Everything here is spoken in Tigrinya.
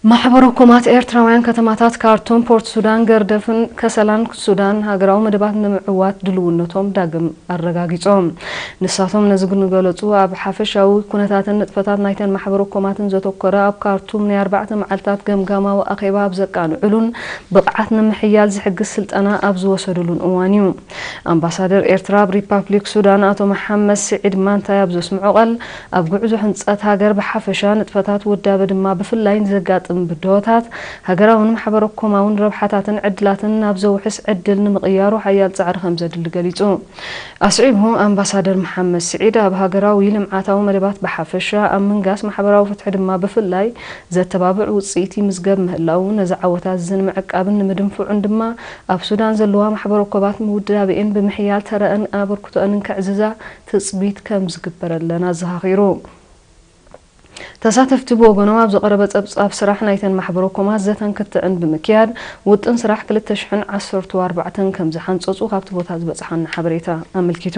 ማሕበረ ኮማት ኤርትራውያን ከተማታት ካርቱም፣ ፖርት ሱዳን፣ ገርደፍን ከሰላን ሱዳን ሃገራዊ መደባት ንምዕዋት ድልውነቶም ዳግም ኣረጋጊጾም። ንሳቶም ነዚ ንገለጹ ኣብ ሓፈሻዊ ኩነታትን ንጥፈታት ናይተን ማሕበረ ኮማትን ዘተኮረ ኣብ ካርቱም ናይ ኣርባዕተ መዓልታት ገምጋማዊ ኣኼባ ኣብ ዘቃንዕሉን ብቕዓት ንምሕያል ዝሕግዝ ስልጠና ኣብ ዝወሰድሉን እዋን እዩ። ኣምባሳደር ኤርትራ ኣብ ሪፓብሊክ ሱዳን ኣቶ መሓመድ ስዒድ ማንታይ ኣብ ዘስምዖ ቃል፣ ኣብ ጉዕዞ ህንጸት ሃገር ብሓፈሻ ንጥፈታት ውዳበ ድማ ብፍላይ ንዘጋጥም ብድሆታት ሃገራውን ማሕበረ ኮማውን ረብሓታትን ዕድላትን ናብ ዘውሕስ ዕድል ንምቕያሩ ሓያል ጻዕሪ ከም ዘድሊ ገሊጹ። ኣስዒቡ ኣምባሳደር መሓመድ ስዒድ ኣብ ሃገራዊ ልምዓታዊ መደባት ብሓፈሻ ኣብ ምንጋስ ማሕበራዊ ፍትሒ ድማ ብፍላይ ዘተባብዕ ውጽኢት ይምዝገብ ምህላው ነዚ ዓወታት እዚ ንምዕቃብን ንምድንፍዑን ድማ ኣብ ሱዳን ዘለዋ ማሕበረ ኮማት ምውዳበኤን ብምሕያል ተረአን ኣበርክቶአንን ከዕዝዛ ትጽቢት ከም ዝግበረለን ኣዘኻኺሩ። ተሳተፍቲ ብወገኖም ኣብ ዝቐረበ ጸብጻብ ስራሕ ናይተን ማሕበረ ኮማት ዘተን ክትዕን ብምክያድ ውጥን ስራሕ ክልተ ሽሕን ዓሰርተ ኣርባዕተን ከም ዝሓንጸጹ ካብቲ ቦታ ዝበጽሓና ሓበሬታ ኣመልኪቱ።